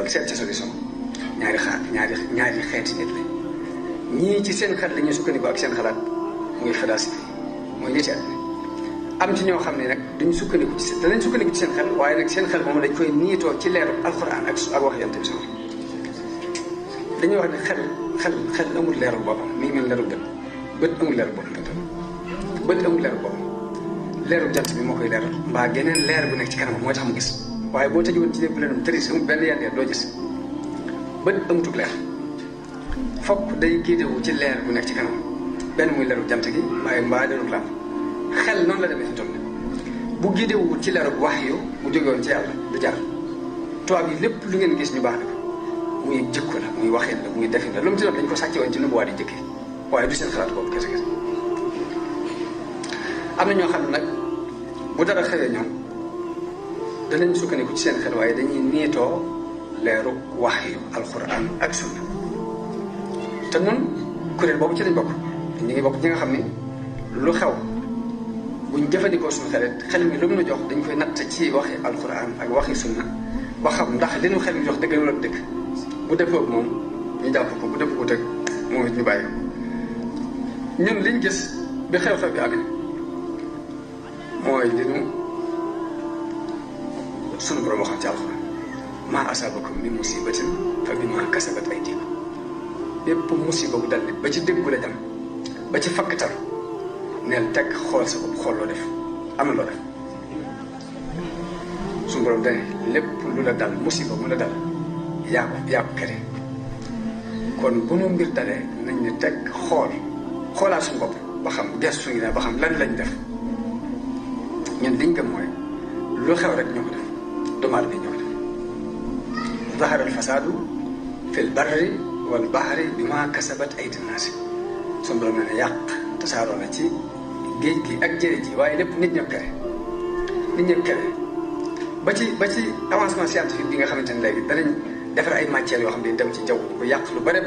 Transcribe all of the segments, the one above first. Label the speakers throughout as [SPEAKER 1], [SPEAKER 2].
[SPEAKER 1] xool seet ci solution ñaari xeeti nit la ñii ci seen xel la ñuy sukkandiku ak seen xalaat muy philosophie mooy nit am ci ñoo xam ne nag duñ sukkandiku ci danañ sukkandiku ci seen xel waaye nag seen xel moom dañ koy niitoo ci leeru alxuraan ak wax yonent bi sama dañuy wax ne xel amul leeru boppam mi ngi mel leeru bët amul leeru boppam bët amul leeru boppam leeru jant bi moo koy leeral mbaa geneen leer bu nekk ci kanam moo tax mu gis waaye boo tëjuwoon ci lépp lenum tëris amul benn yandeer doo gis bët amutug leer fokk day giidewu ci leer bu nekk ci kanam benn muy leeru jant gi waaye mbaa leeru lamp xel noonu la demee fi toll bu giidewul ci leeru wax yu bu jógewoon ci yàlla du jar tubaab yi lépp lu ngeen gis ñu baax na ko muy jikko la muy waxin la muy defin la lu mu ci doon dañ ko sàcce woon ci nubuwaat yi jëkkee waaye du seen xalaat boobu kese kese am na ñoo xam ne nag bu dara xewee ñoom danañ sukkandiku ci seen xel waaye dañuy niitoo leeru wax yu alxuraan ak sunna te nun kuréel boobu ci lañ bokk ñu ngi bokk ñi nga xam ni lu xew buñ jëfandikoo suñu xel mi lu mu nu jox dañ koy natt ci waxi alxuraan ak waxi sunna ba xam ndax li nu xel mi jox dëgg wala dëgg bu dëppoog moom ñu jàpp ko bu dëpp ko teg moom it ñu bàyyi ñun liñ gis bi xew-xew bi amee mooy li nu sunu borom waxam ci alxuraan maa asaabakum min musibatin fa bimaa kasabat aydikum bépp musiba bu dal nit ba ci déggu la jam ba ci fakkatal neel teg xool sa bopp xool loo def am na loo def suñu borom dane lépp lu la dal musiba mu la dal yaa ko kere kon bu nu mbir dalee nañ ne teg xoolaat suñu bopp ba xam gestu ngi ne ba xam lan lañ def ñun liñ gëm mooy lu xew rek ñoo ko def doomu aadama ñoo ko def zahara al fasaadu fil barri wal bahri bima kasabat aydi naas suñu borom ne yàq tasaaroo na ci géej gi ak jëre ji waaye lépp nit ñëpp kere ba ci avancement scientifique bi nga xamante ne léegi danañ defar ay matières yoo xam ne dem ci jaww ji bu yàq lu bare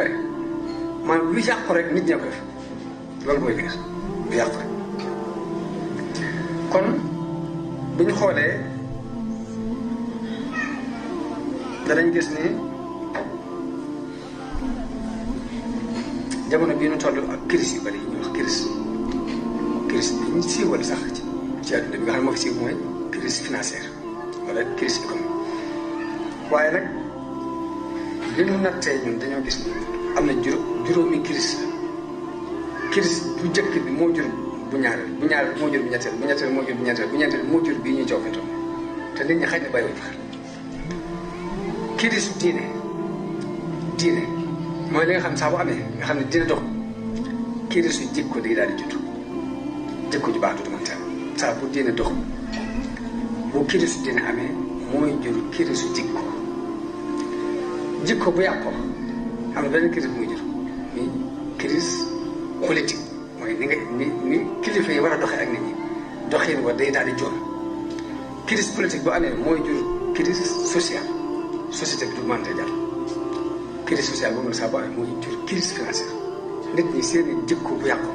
[SPEAKER 1] maanaam lu yàqu rek nit ñëpp def loolu mooy leer lu yàqu rek kon bu ñu xoolee danañ gis ni jamono bii nu toll ak crise yu bari yi ñuy wax crise bi ñu siiwal sax ci àdduna bi nga xam ne moo fi siiw mooy crise financière wala crise économique waaye nag li mu nattee ñun dañoo gis ni am na juróomi crise bu njëkk bi moo jur bu ñaareel moo jur bu ñetteel moo jur bu ñeenteel moo jur bii ñuy coow toon te nit ñi xëy na bàyyiwuñ fa crise diine mooy li nga xam ne saa bu amee nga xam ne diine dox crise yu jikko day daal di judd jikko ju baax du mën teel saa bu diine dox bu crise diine amee mooy jur crise jikko bu yàqoo xam ne benn crise bu muy jur muy crise politique mooy ni kilifa yi war a doxee ak nit ñi doxin wa day daal di joon crise politique bu amee mooy jur crise sociale société bi du mën a jàll crise sociale boobu nag saa bu amee mooy jur crise financière nit ñi seen i jikko bu yàqu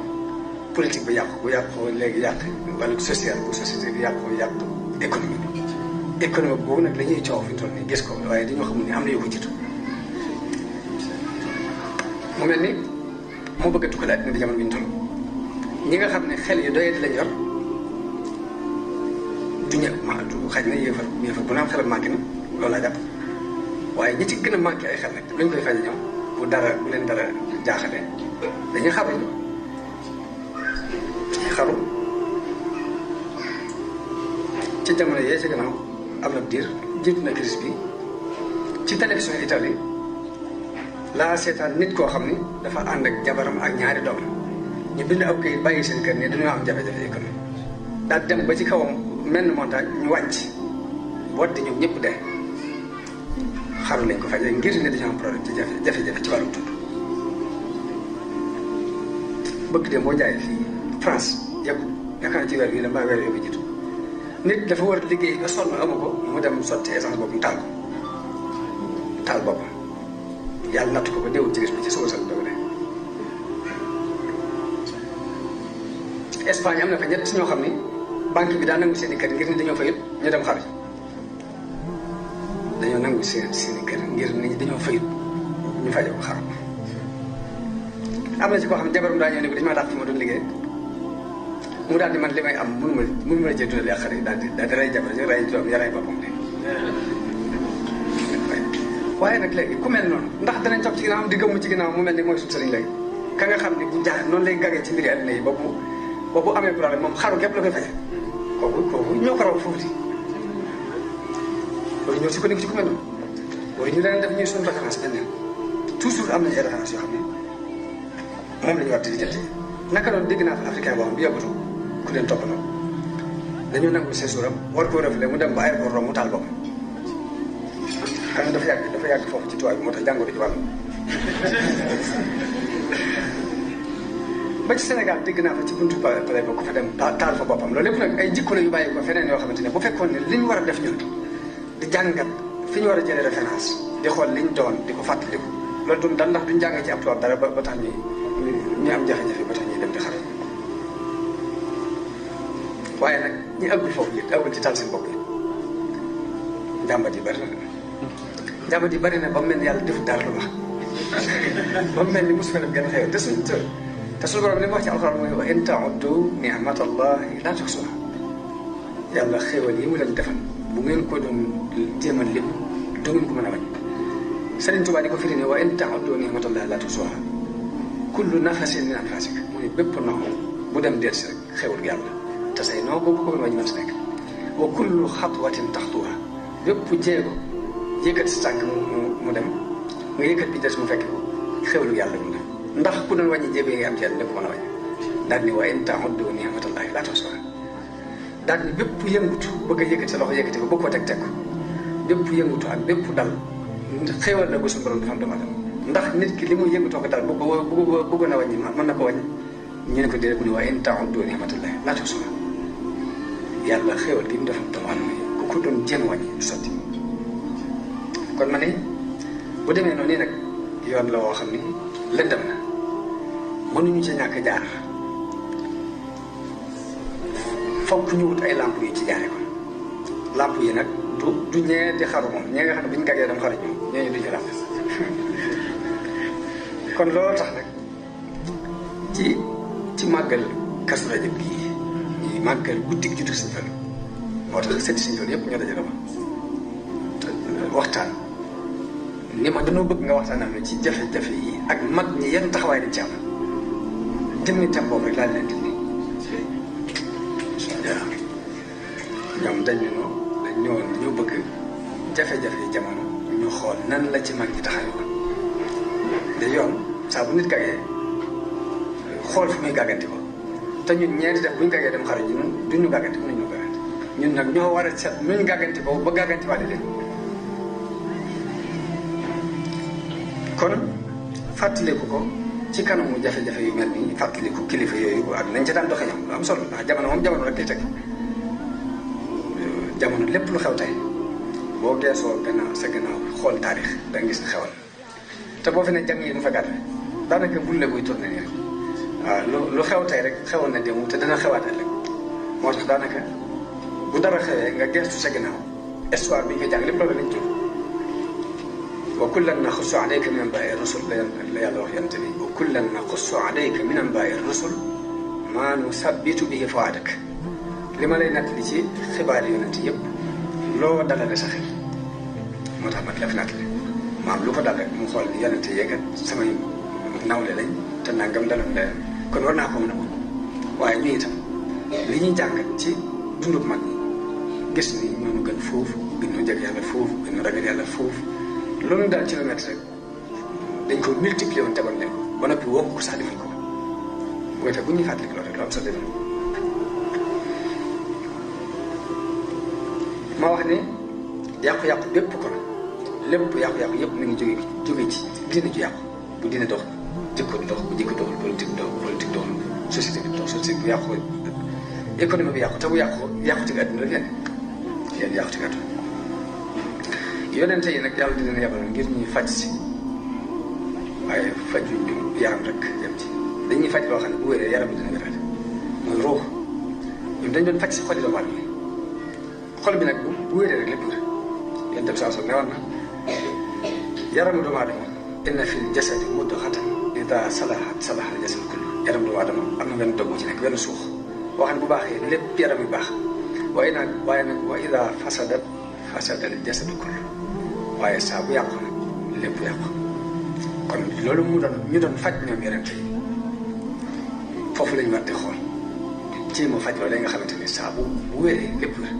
[SPEAKER 1] politique bu yàqu léegi yàq wala social bu société bi yàq économie boobu nag la ñuy coow fi mu toll nii gis ko waaye dañoo xamul ni am na yu ko jiitu mu mel ni moo bëgg a tukkalaat ni di jamono bi ñu toll ñi nga xam ne xel yu doyati lañ yor du du xaj na yéefar bu naan xelam manqué na loolu laa jàpp waaye ñi ci gën a manqué ay xel nag luñ koy faje ñoom bu leen dara jaaxalee dañuy xaru ci jamono yee ci gannaaw am na diir jiitu na crise bi ci télévision Italie laa seetaan nit koo xam ni dafa ànd ak jabaram ak ñaari doom ñu bind aw kayit bàyyi seen kër ne dañoo am jafe-jafe économique daal dem ba ci kawam menn montagne ñu wàcc boot di ñëw ñëpp dee xaru lañ ko fajee ngir ne dañoo am problème ci jafe-jafe ci wàllu dund bëgg de moo jaay fii France yëpp yaakaar ci weer bii la mbaa weer yooyu jiitu nit dafa war a liggéey ba sonn amu ko mu dem sotti essence boobu mu taal boppam yàlla natt ko ba déwul ci gis bi ci suba sal doog de Espagne am na fa ñett ñoo xam ni banque bi daa nangu seen i kër ngir ni dañoo fa yëpp ñu dem xaru dañoo nangu seeni kër ngir nit ñi dañoo fayut ñu faje ko xaram. am na ci koo xam ne jabaram daa ñëw ne ko dañu maa dàq fi ma doon liggéey mu daal di man li may am mënu ma la cee dundal yàq rek daal di rey jabar ji rey doom ya rey boppam de. waaye nag léegi ku mel noonu ndax danañ topp ci ginnaaw di gëmmu ci ginnaaw mu mel ni mooy suñu sëriñ léegi ka nga xam ne bu jaar noonu lay gàggee ci mbiri àddina yi ba bu amee problème moom xaru képp la koy faje kooku ñoo ko raw foofu di loolu ñoo sukkandiku ci ku mel noonu loolu ñu leen def ñuy suñu référence benn toujours am nañu ay référence yoo xam ne moom la ñu war di jël naka noonu dégg naa fa africain boo xam bi yàggatu ku leen toppandoo dañoo nangu séjouram war koo reflé mu dem ba aéroport rom mu taal boppam xam nga dafa yàgg foofu ci tuwaay bi moo tax jàngoro ji wàll ba ci Sénégal dégg naa fa ci buntu pare ba ku fa dem taal fa boppam loolu lépp nag ay jikko la yu bàyyi ko feneen yoo xamante ne bu fekkoon ne li ñu war a def ñun di jàngat fi ñu war a jëlee référence di xool liñ doon di ko fàttaliku loolu duñ dal ndax duñ jàng ci ab tubaab dara ba tax ñu am jafe-jafe ba tax ñuy dem di xare waaye nag ñi àggul foofu it àggul ci taal seen bopp yi njàmbat yi bari na njàmbat yi bari na ba mu mel ni yàlla defut dara lu baax ba mu mel ni mosu fa def gën xew te suñu borom li mu wax ci alxuraan mooy wa in ta'uddu ni'matallahi laa tuhsuha yàlla xéwal yi mu leen defal bu ngeen ko doon jéemal lépp du ngeen ko mën a wàññi Sëriñ Tuubaa di ko firi ne wa in ta'uddu ni'matallahi laa tuhsuha kullu nafasin min anfasik mu ne bépp nox bu dem del si rek xéwal yàlla te say noo boobu ko mën wàññi mën si nekk wa kullu xatwatin taxtuha bépp jéego yëkkat si tànk mu dem nga yëkkat bi des mu fekk xéwlu yàlla mu dem ndax ku doon wàññi jéego yi nga am ci yàlla ne ko mën a wàññi daal ni wa in ta'uddu ni'matallahi laa tuhsuha daal ni bépp yëngutu bëgg a yëkkati sa loxo yëkkati ko bëgg ko teg ko bépp yëngutu ak bépp dal xéwal la ko suñu borom dafa am dama dem ndax nit ki li muy yëngutoo ko dal bëggoon a wàññi mën na ko wàññi ñu ne ko déedéet mu ne wa in ta'uddu ni'matallahi laa tuhsuha yàlla xéwal gi mu defal doomu aadama yi ku ko doon jéem wàññi du sotti kon ma ne bu demee noonu nii nag yoon la woo xam ni lëndëm na mënuñu ci ñàkk jaar fokk ñu wut ay lamp yu ci jaare ko lamp yi nag du ñee di xaru moom ñee nga xam ne bu ñu gaggee dem xaru ñoom ñooñu duñu lamp kon loolu tax nag ci màggal Kazu Rajab gii ñuy màggal guddig juddu Sëñ Fallu moo tax seeti Sëñ Fallu yëpp ñoo dajale ma waxtaan ni ma dañoo bëgg nga waxtaan am na ci jafe-jafe yi ak mag ñi yan taxawaay dañ ci am jëmmi tam boobu rek laa leen di nii ñoom dañ ñëwoon dañoo bëgg jafe-jafe yi jamono ñu xool nan la ci mag ñi taxawee da yoon saa bu nit gàggee xool fu muy gàgganti ko te ñun ñeenti def bu ñu gàggee dem xaru ji ñun duñu gàgganti mënuñu gàgganti ñun nag ñoo war a seet nuñ gàgganti boobu ba gàgganti waale leen kon fàttaliku ko ci kanamu jafe-jafe yu mel nii fàttaliku kilifa yooyu ak nañ ci daan doxe ñoom lu am solo ndax jamono moom jamono rek lay teg jamono lépp lu xew tey boo geesoo gannaaw sa gannaaw xool taarix da nga gis ne xewal te boo fi ne jàng yi mu fa gàtt daanaka bulle buy tourné nii rek waaw lu xew tey rek xewoon na démb te dana xewaat ëllëg moo tax daanaka bu dara xewee nga geestu sa gannaaw histoire bi ñu koy jàng lépp loolu lañ jur wa kullan naxussu alayka min anbaa'i rusul la yàlla wax yonent bi wa kullan naxussu alayka min anbaa'i rusul maa nusabbitu bihi fu'aadak li ma lay nattali ci xibaar yonent yëpp loo dalale sa xel moo tax ma la fi nattali maam lu ko dal rek mu xool ni yonent yeegat samay nawle lañ te nangam daloon leneen kon war naa ko mën a bokk waaye ñu itam li ñuy jàngat ci dundub mag ñi gis ni ñoonu gën foofu gën ñu jeg yàlla foofu gën ñu ragal yàlla foofu loolu daal ci la métti rek dañ ko multiplier woon tegoon leen ko ba noppi woo ko sax defuñ ko bu ko defee bu ñuy fàttali loolu rek lu am sa defuñ ma wax ne yàqu-yàqu bépp kon lépp yàqu-yàqu yëpp mi ngi jóge ci diine ju yàqu bu diine dox jikko dox bu jikko doxul politique doxul société bi dox société bu yàqu économie bi yàqu te bu yàqu ci àdduna rek yéen yàqu ci àdduna yonente yi nag yàlla dina yabal ngir ñuy faj si waaye faj yu ñu yaram rek yem ci dañuy faj loo xam ne bu wéree yaram bi dina wéral mooy ruux ñun dañ doon faj si xoli doomu aadama xol bi nag bu wéree rek lépp wér yonent bi saa ne woon na yaramu doomu aadama inna fil jasadi mudghatan ida salahat salaha al jasad kullu yaram doomu aadama am na benn dogg ci nekk benn suux boo xam ne bu baaxee lépp yaram yu baax waaye nag wa ida fasadat fasada al jasadu kullu waaye saa bu yàqu nag lépp yàqu kon loolu ñu doon faj ñoom yonent yi foofu lañu war di xool ci mu faj loolu nga xamante ni saa bu wéree lépp wér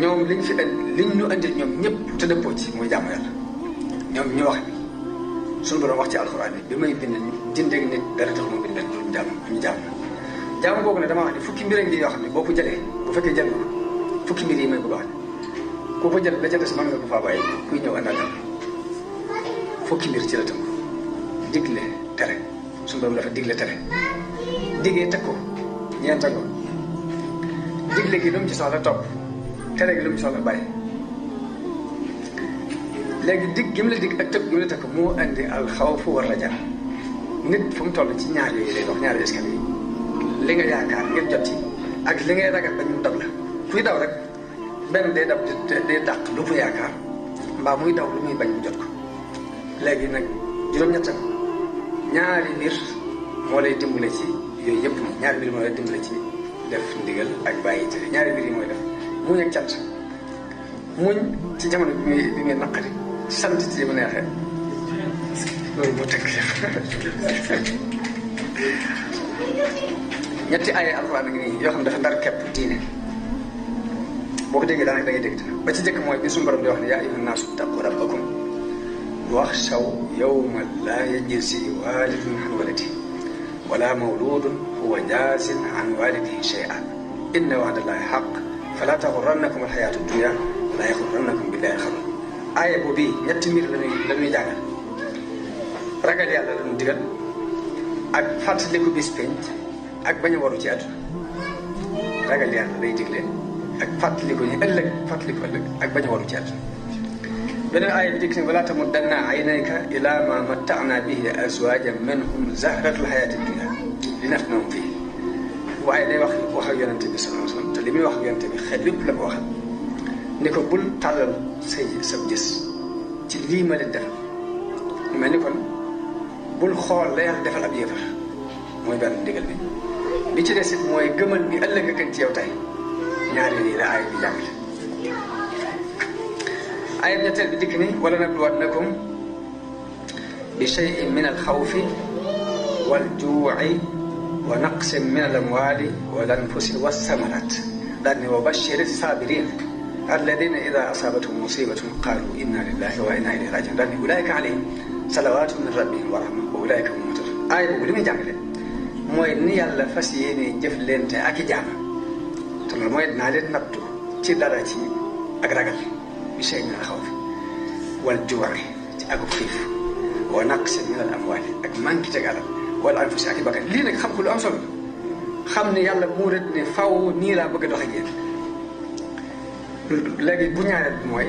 [SPEAKER 1] ñoom liñ fi liñ ñu andil ñoom ñëpp te dëppoo ci mooy jaamu yàlla ñoom ñu wax ni suñu borom wax ci alxuraan bi may bind dindeeg nit dara tax ma bind leen ñu jaamu boobu ne dama wax ni fukki mbir ngi yoo xam ne boo ko jëlee bu fekkee jël nga ko fukki mbir yi may bëgg a wax ne ku ko jël la ca des mën nga ko faa bàyyi kuy ñëw àndal fukki mbir ci la tënk digle tere suñu borom dafa digle tere diggee teg ko ñeent ko digle gi lu mu ci soxla topp tere gi lu mu ci soxla bàyyi léegi dig gi mu la dig ak tëb gi mu la teg ko moo indi al xawfu war raja nit fu mu toll ci ñaar yooyu lay dox ñaari escale yi li nga yaakaar ngir jot ci ak li ngay ragal ba ñu dab la kuy daw rek benn day dàq lu mu yaakaar mbaa muy daw lu muy bañ mu jot ko léegi nag juróom-ñett ñaari mbir moo lay dimbale ci yooyu yëpp nii ñaari mbir moo lay dimbale ci def ndigal ak bàyyi tere ñaari mbir yi mooy def muñ ak cant muñ ci jamono bi muy naqari sant ci bu neexee loolu moo tënk ñetti ay alxuraan ngi nii yoo xam dafa ndar kepp diine boo ko déggee daanaka da ngay dégg ba ci jëkk mooy bi suñu borom di wax ne yaa ayyuhan naasu ttaqu rabbakum waxshaw yawman laa yajzi waalidun an waladihi wala mawludun huwa jaazin an walidihi shay'an inna wa'dallahi haqq fala taxurrannakum alxayaatu dunya wala yaxurrannakum billahi xarur aaya boobu ñetti mbir la ñuy jàngal ragal yàlla la ñu digal ak fàttaliku bis penc ak bañ a waru ci àdduna ragal yàlla lay digle ak fàttaliku ñu ëllëg ak bañ a waru ci àdduna beneen aaya bi dikk ne wala tamuddanna aynayka ila ma matta'na bihi azwajan minhum zahratal hayati dunya linaftinahum fihi waaye day wax ak yonente bi sallallahu alayhi wasallam te li muy wax ak yonente bi xel yépp la ko waxal ni ko bul tàllal sa gis ci lii ma leen defal mel ni kon bul xool la yàlla defal ab yéefar mooy benn ndigal bi ci des it mooy gëmal bi ëllëg a gën ci yow tey ñaari lii la aaya bi jàngale aaya ñetteel bi dikk ni wala nabluwannakum bi shay'in min al-xawfi wal-juu'i wa naqsin min al-amwaali wal-anfusi was-samaraat daal ni wa bashiri saabiriin alladina ida asaabathum musibatun qaalu inna lillahi wa inna ilayhi rajiun daal ni ulaika alayhim salawaatu min rabbihim wa rahma wa ulaika hum muhtadun aaya boobu li muy jàngale mooy ni yàlla fas yéene jëflante ak i jaam te loolu mooy dinaa leen nattu ci dara ci ak ragal bi shay min al xawfi wal juu'i ci akub xiif wa naqsin min al amwaali ak manqué teg alal wala anfusi ak i bakkan lii nag xam ko lu am solo xam ne yàlla mu rëdd ne faw nii laa bëgg a dox ak yéen léegi bu ñaareel bi mooy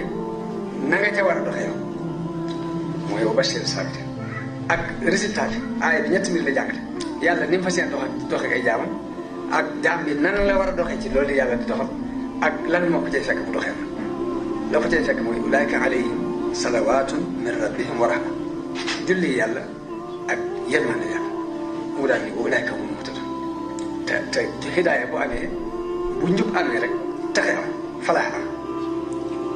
[SPEAKER 1] na nga ca war a doxee yow mooy wa bashir saabiriin ak résultat bi aaya bi ñetti mbir la jàngale yàlla ni mu fas yéene doxe ak ay jaamam ak jaam bi nan la war a doxee ci loolu yàlla di doxal ak lan moo ko cay fekk bu doxee la ko cay fekk mooy ulaayka alayhim salawaatun min rabbihim wa rahma julli yàlla ak yërmande yàlla mu daal ni ulaayka hum muhtadun te hidaaya bu amee bu njub amee rek taxe am falaax am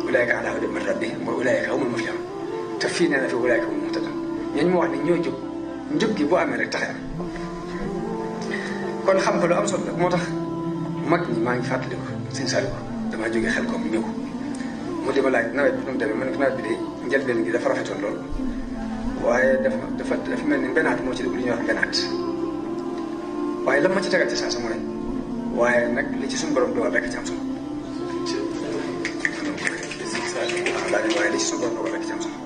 [SPEAKER 1] ulaayka ala hudan min rabbihim wa ulaayka humul muflihun te fii nee na fi ulaayka humul muhtadun ñooñu mu wax ne ñoo jub njub gi bu amee rek taxe am kon xam ko lu am solo la moo tax mag ñi maa ngi fàttaliku sëñ Saliou damaa jógee xel koom ñëw mu di ma laaj nawet bi nu mu demee man nawet bi de njëlbeen gi dafa rafetoon lool waaye dafa mel ni mbenaat moo ci dugg li ñuy wax mbenaat waaye lan ma ci tegal ci saa sa mooy waaye nag li ci suñu borom dogal rek ci am solo waaw daal di waaye li ci suñu borom dogal rek ci am solo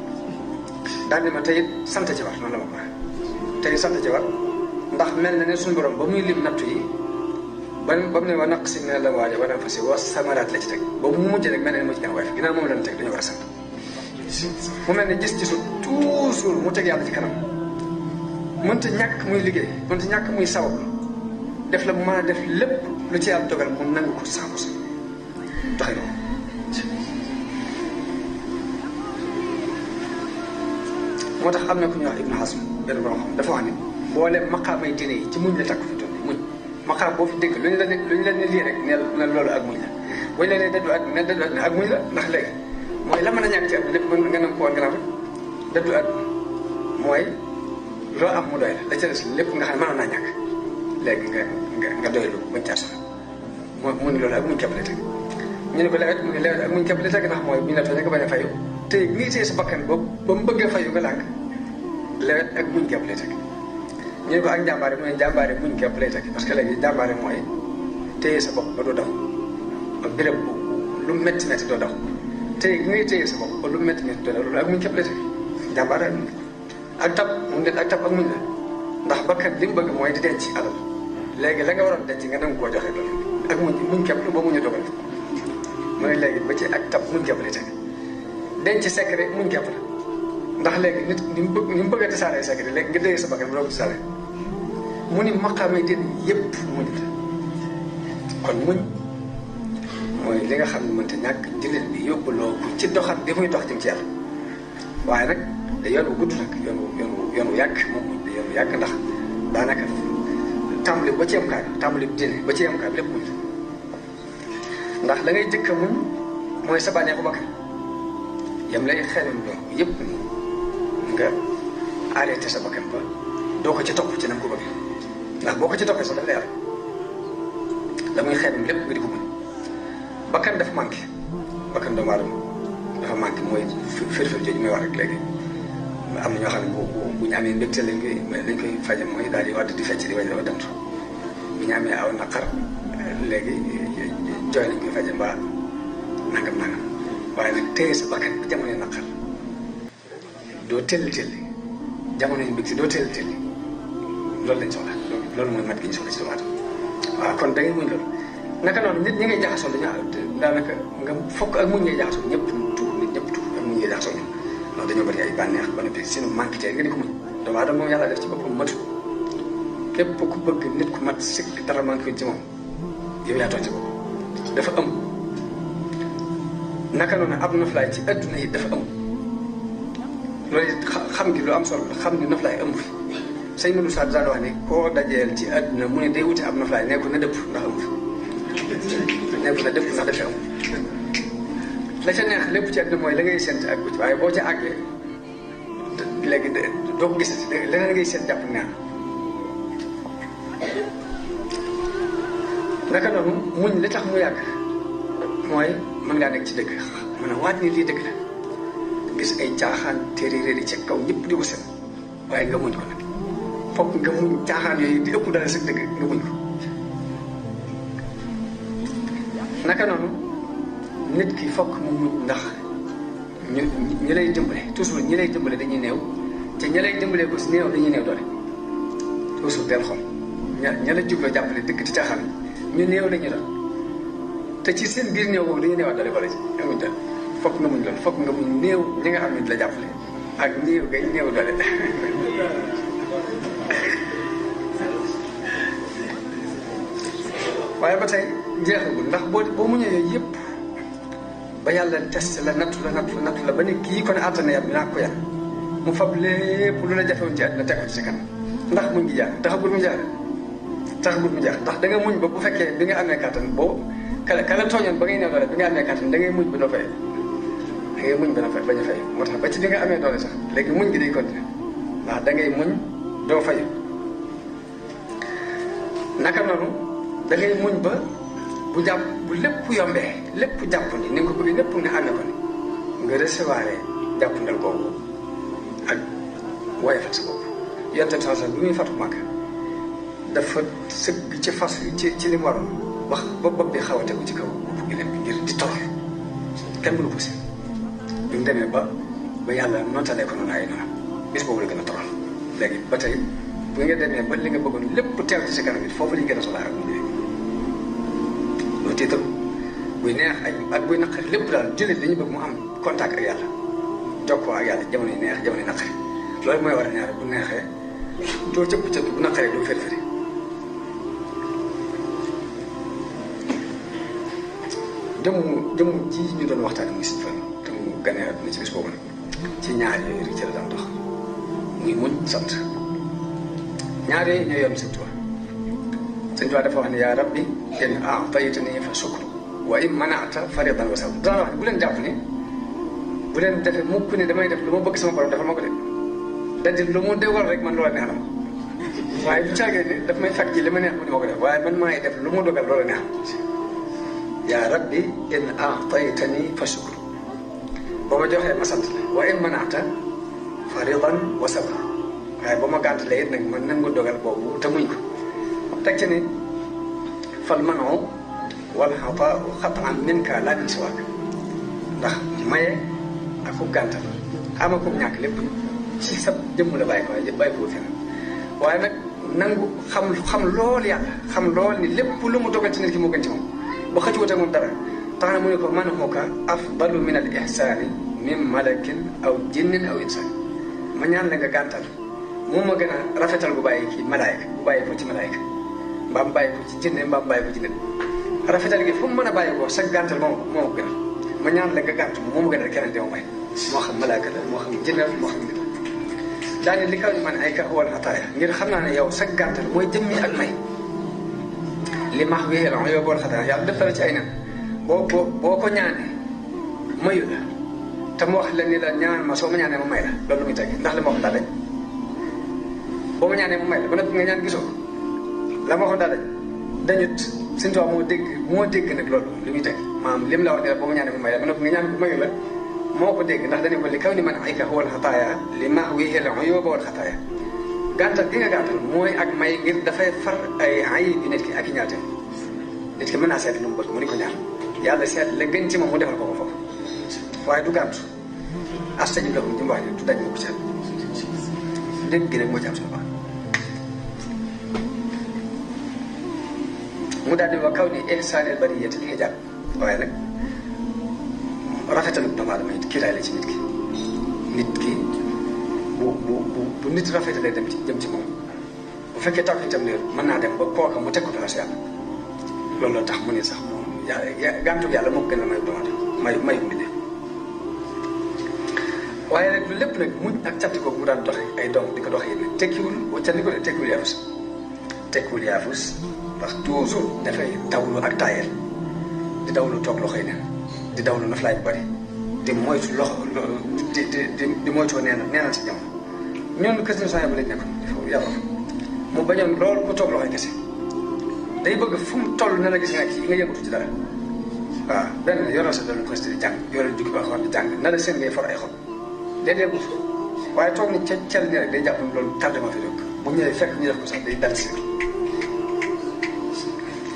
[SPEAKER 1] daal di ma tey sant ci war noonu la ma ko waxee tey sant ci war ndax mel na ne suñu borom ba muy lim nattu yi ba mu ne wa naqsin min al-amwaali wal anfusi wa samaraat la ci teg ba mu mujj rek mel na ne moo ci gën a woyof ginnaaw moom lañ teg dañoo war a sant mu mel ne gis-gisu toujours mu teg yàlla ci kanam mënta ñàkk muy liggéey mënta ñàkk muy sabab def la mu mën a def lépp lu ci yàlla dogal mu nangu ko 100%. doxee noonu moo tax am na ku ñuy wax Ibnu Hasm benn borom xam dafa wax ne boole maqaamay diine yi ci muñ la takk fi toll muñ maqaam boo fi dégg lu ñu la ne lii rek ne loolu ak muñ la bu ñu la nee dëddu àdduna dëddu àdduna ak muñ la ndax léegi mooy la mën a ñàkk ci àdduna lépp mën nga nangu ko woon gannaaw rek dëddu àdduna mooy loo am mu doy la ca des lépp nga xam ne mënoon naa ñàkk léegi nga doylu bañ caa sonn mu ne loolu ak muñ képp la teg ñu ne ko lewet mu ne lewet ak muñ képp la teg ndax mooy bu ñu la tooñee nga bañ a fayu te ngi téye sa bakkan boobu ba mu bëggee fayu nga lànk lewet ak muñ képp lay teg ñu ne ko ak njàmbaare mu ne njàmbaare muñ képp lay teg parce que léegi njàmbaare mooy téye sa bopp ba doo daw ak béréb lu métti métti doo daw téye gi ngay téye sa bopp ba lu métti métti doo daw loolu ak muñ képp lay teg njàmbaare ak muñ ak tab mu ne ak tab ak muñ la ndax bakkan li mu bëgg mooy di denc alal léegi la nga waroon denc nga nangu koo joxe loolu ak muñ képp la ba muñu dogal mu ne léegi ba ci ak tab muñ képp lay teg denc secret muñ képp la ndax léegi nit ni mu bëgg a tasaaree secret léegi nga déye sa bakkan doo ko tasaaree mu ni maqaamay den yëpp muñ la kon muñ mooy li nga xam ne mënta ñàkk jullit bi yóbbuloo ko ci doxat bi muy dox jëm ci yàlla waaye nag da yoon wu gudd nag yoon wu yàgg moom muñ da yoon wu yàgg ndax daanaka tàmbali ba ci am kaay tàmbali dine ba ci am kaay lépp muñ ndax la ngay jëkk a muñ mooy sa bànneexu bakkan yam lay xelam loo yëpp nga arrêté sa bakkan ba doo ko ci topp ci nam ko bëgg ndax boo ko ci toppee sax daf lay yàlla la muy xelam lépp nga di ko muñ bakkan dafa manqué bakkan doomu aadama dafa manqué mooy fër-fër jooju may wax rek léegi am na ñoo xam ne bu ñu amee mbégte lañ koy faje mooy daal di wadd di fecc di wañ dafa demtu bu ñu amee aw naqar léegi jooy lañ koy faje mbaa nangam waaye nag téye sa bakkan bi jamonoy naqar doo telli jamonoy mbégte doo telli loolu lañ soxla loolu mooy mat gi ñu soxla ci doomu aadama waaw kon da ngay muñ loolu naka noonu nit ñi ngay jaxasoo daanaka nga fokk ak muñ ngay jaxasoo ñëpp tuur nit ñëpp tuur ak muñ ngay jaxasoo ñoom ndax dañoo bëri ay bànneex ba noppi seen manqué tey nga di ko muñ doomu aadama moom yàlla def ci boppam matu képp ku bëgg nit ku mat sikk dara manqué ci moom yow yaa tooñ ci bopp dafa ëmb naka noonu ab noflaay ci adduna yi dafa ëmb loolu it xam gi lu am solo la xam ni noflaay ëmb fi sëñ Modou Sarr daan wax ne koo dajeel ci adduna mu ne day wuti ab noflaay nekku na dëpp ndax ëmb fi nekku na dëpp ndax dafa ëmb la ca neex lépp ci adduna mooy la ngay sént ak ci waaye boo ca àggee léegi doo ko gisati leneen ngay sént jàpp neex naka noonu muñ li tax mu yàgg mooy mën ngaa nekk ci dëgg mën a waat ni lii dëgg la gis ay caaxaan téeréer ci kaw ñëpp di ko seen waaye nga muñ ko nag fokk nga muñ caaxaan yooyu di ëpp dara sa dëgg nga muñ ko naka noonu nit ki fokk mu muñ ndax ñi lay dimbale toujours ñi lay dimbale dañuy néew te ñi lay dimbale ko si néew dañuy néew doole toujours del xool ña la jubloo jàppale dëgg ci caaxaan ñu néew lañu doon te ci seen biir néew boobu dañuy néewaat doole wala ci amuñ doole fokk nga muñ loolu fokk nga muñ néew ñi nga xam ne di la jàppale ak néew ngay néew doole waaye ba tey jeexagul ndax boo muñee yooyu yëpp ba yàlla test la nattu la ba ne kii kon àttana yam dinaa ko yan mu fab lépp lu la jafewoon ci àddina teg ko ci kanam ndax muñ gi jaar taxagul mu jaar ndax da nga muñ ba bu fekkee bi nga amee kàttan boo kala tooñoon ba ngay néew doole bi nga amee kàttan da ngay muñ ba doo fay da ngay muñ ba doo fay bañ a fay moo tax ba ci bi nga amee doole sax léegi muñ gi day continuer ndax da ngay muñ doo fay naka noonu da ngay muñ ba bu lépp yombee lépp jàpp ni ni nga ko bëggee lépp nga amee ko ni nga recevoir jàppandal boobu ak woyofal sa bopp yonte bi sax bi muy fatu Makka dafa sëgg ci fas ci li mu waroon wax ba bopp bi xaw a tegu ci kaw bopp gi leen bi ngir di torox kenn mënu ko si bi mu demee ba yàlla nootalee ko noonu ay noonu bis boobu la gën a torox léegi ba tey bu nga demee ba li nga bëggoon lépp teew ci sa kanam it foofu la ñu gën a soxlaa ak mu loo tiital buy neex ak buy naqari lépp daal jullit li ñu bëgg mu am contact ak yàlla jokkoo ak yàlla jamono yi neex jamono yi naqari loolu mooy war a ñaare bu neexee doo cëpp bu naqaree doo feri jëmm ji ñu doon waxtaane muy Sëñ Fallu te mu gane àdduna ci bis boobu nag ci ñaar yooyu rek ci la daan dox muy muñ sant ñaar yooyu ñooy yoon Sëñ Tuubaa. Sëñ Tuubaa dafa wax ne yaa rabbi in a'taytanii fa shukru wa in mana'ta faridan wa sabr dana wax ne bu leen jàpp ni bu leen defee mukk ne damay def lu ma bëgg sama borom defal ma ko de da lu mu déwal rek man loola neex na ma waaye bu caagee ne daf may fekk ci li ma neex mu ne ma ko def waaye man maay def lu mu dogal loola neex yaa rabbi in a'taytanii fa shukru boo ma joxee ma sant la wa in mana'ta faridan wa sabr waaye ba ma gàntalee it nag man nangu dogal boobu te muñ ko teg ci ni fal manoo wal xataau xataan minka laa min siwaak ndax maye ak ku gàntal ama ko ñàkk lépp ci sa jëmm la bàyyi ko bàyyi ko feneen waaye nag nangu xam lool yàlla xam lool ni lépp lu mu dogal ci nit ki moo gën ci moom ba xëcc wute moom dara tax na mu ne ko man xuka afdalu min al ihsaani min malakin aw jinnin aw insaan ma ñaan la nga gàntal moom ma gën a rafetal bu bàyyi ci malaayka bu bàyyi ko ci malaayka mbaam bàyyi ko ci jinne mbaam bàyyi ko ci nit rafetal gi fu mu mën a bàyyi ko sa gàntal moo ma gënal ma ñaan la nga gànt moo ma gënal keneen di ma may moo xam malaaka la moo xam jinne la moo xam nit la daane li kaw ni man ay ka wal xataaya ngir xam naa ne yow sa gàntal mooy jëmmi ak may li max wi yow bool xataaya yàlla def la ci ay nen boo ko ñaanee mayu la te mu wax la ni la ñaan ma soo ma ñaanee ma may la loolu lu muy teg ndax li ma wax daa dañ boo ma ñaanee ma may la ba nag nga ñaan gisoo la ma waxoon daal dañut Sëñ Tuubaa moo dégg nag loolu li muy teg maanaam lim la wax ne la boo ma ñaanee ma may la ba nag nga ñaan ko mayu la moo ko dégg ndax dañu ko li kaw ni man ay ka wal xataaya li max wi xel yóbba wal xataaya gàntal gi nga gàntal mooy ak may ngir dafay far ay ayib bi nit ki ak i ñaateem nit ki mën naa seet lu mu bëgg mu ni ko ñaan yàlla seet la gën ci moom mu defal ko ko foofu waaye du gàntu asta ji loxum ji mu wax ne du daj ma ko seet dégg gi rek moo ci am solo mu daal di wax kaw ni ihsaanil bariyati xijaab waaye nag rafetalu doomu aadama it kiiraay la ci nit ki bu nit rafetalee dem ci jëm ci moom bu fekkee taw itam ne mën naa dem ba kooka mu teg ko place yàlla loolu la tax mu ne sax moom yàlla gàntu yàlla moo ko gën a mayu doomu aadama mayu mbinde waaye nag lu lépp nag muñ ak canti ko mu daan doxe ay doom di ko doxe yéen tekkiwul canti ko de tekkiwul yaafus ndax toujours dafay dawlu ak taayel di dawlu toog loxoy neen di dawlu naflaay bu bari di moytu loxo di moytoo neenal si jamono ñoom kër si bu lañ nekkoon dafa yàlla mu bañoon loolu ku toog loxoy kese day bëgg fu mu toll na la gis nga kii nga yëngatu ci dara waaw benn yoroo sa doon posté di jàng yoroo jukki ba xool di jàng na la seen ngay for ay xol léeg-léeg waaye toog ni ca cal ni rek day jàpp ni loolu tardé ma fi jóg bu ñëwee fekk ñu def ko sax day dal si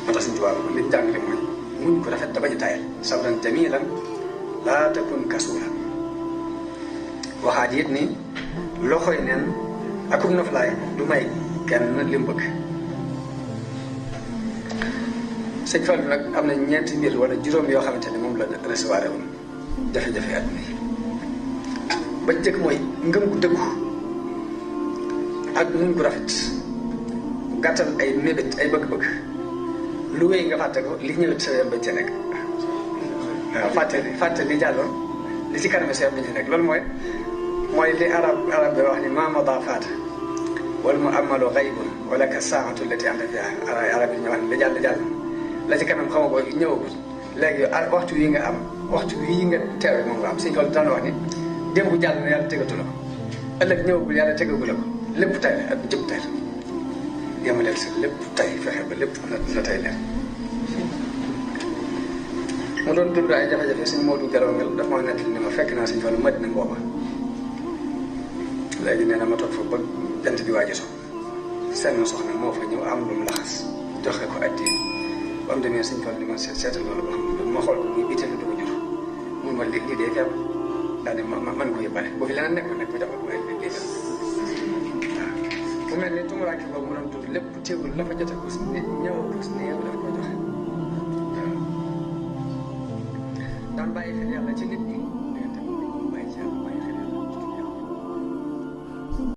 [SPEAKER 1] moo tax Sëñ Tuubaa li jàngale mooy muñ ko rafet da bañ a taayal sabran jamilan laa takun kasula waxaat it ni loxoy neen akum noflaay du may kenn li mu bëgg Sëñ Fallu nag am na ñeenti mbir wala juróom yoo xamante ne moom la recevoir woon jafe-jafe àdduna yi ba njëkk mooy ngëm gu dëggu ak muñ gu rafet gàttal ay mébét ay bëgg-bëgg lu wéy nga fàtte ko li ñëwee sa yoon bañ ca nekk waaw fàtte li jàlloon li ci kanam sa yoon bañ ca nekk loolu mooy li arab bi wax ni ma mada faata wala mu amalu xaybun wala ka saatu lati anta fiha arab yi ñu wax ne li jàll la ci kanam xama ko ñëwagul léegi waxtu wi nga am waxtu wi nga teewee moom nga am Sëñ Fallu daan wax ni démb jàll na yàlla tegatu la ko ëllëg ñëwagul yàlla tegagu la ko lépp tay la ak jëpp tay la yemaleel si lépp tay fexe ba lépp na tay leen mu doon dund ay jafe-jafe Sëñ Moodu Garawngel daf ma nettali ni ma fekk naa Sëñ Fallu Madina booba léegi nee na ma toog fa ba jant bi waaj a so seen soxna moo fa ñëw am lu mu laxas joxe ko addi ba mu demee Sëñ Fallu ni ma seetal loolu ba xam ma xool ko muy biteel du ko jur mun ma lii dee feebar daal di man ko yëbbale bu fi leneen nekkoon nag mu defal ko ay liggéey waaw mu mel ni tumuraanke boobu mu doon tudd lépp teewul la fa jote ko si nit ñëwoo ko si néew daf ko joxe waaw daan bàyyi xel yàlla ci nit ñi